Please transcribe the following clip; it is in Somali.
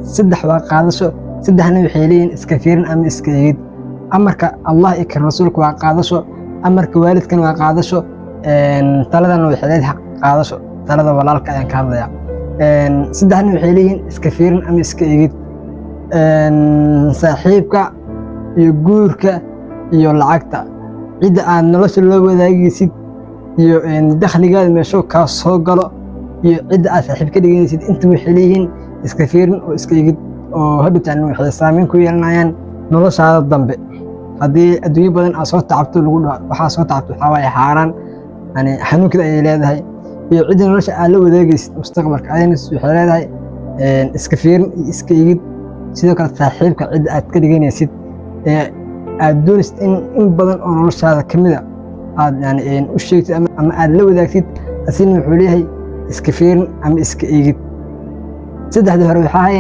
Saddex waa qaadasho, saddexna waxay leeyihiin iska fiirin ama iska eegid. Amarka Allah iyo kan Rasuulka waa qaadasho, amarka waalidkana waa qaadasho, taladana waxay leedahay qaadasho. Talada walaalka ayaan ka hadlayaa. Saddexna waxay leeyihiin iska fiirin ama iska eegid: saaxiibka iyo guurka iyo lacagta. Cidda aad nolosha loo wadaagaysid iyo dakhligaada meeshuu kaa soo galo iyo cidda aad saaxiib ka dhiganaysid, inta waxay leeyihiin iska fiirin oo iska eegid, oo hadhowtaan waxay saameyn ku yeelanayaan noloshaada dambe. Haddii adduunyo badan aad soo tacabto, lagu dhaho waxaa soo tacabto waxaa waaye xaaraan, yani xanuunkeeda ayay leedahay. Iyo cidda nolosha aad la wadaagaysid mustaqbalka ayana waxay leedahay iska fiirin iyo iska eegid. Sidoo kale saaxiibka, cidda aad ka dhiganaysid ee aad doonaysid in badan oo noloshaada ka mida aad yani u sheegtid ama aad la wadaagtid, asina wuxuu leeyahay iska fiirin ama iska eegid. Saddexdii hore waxaa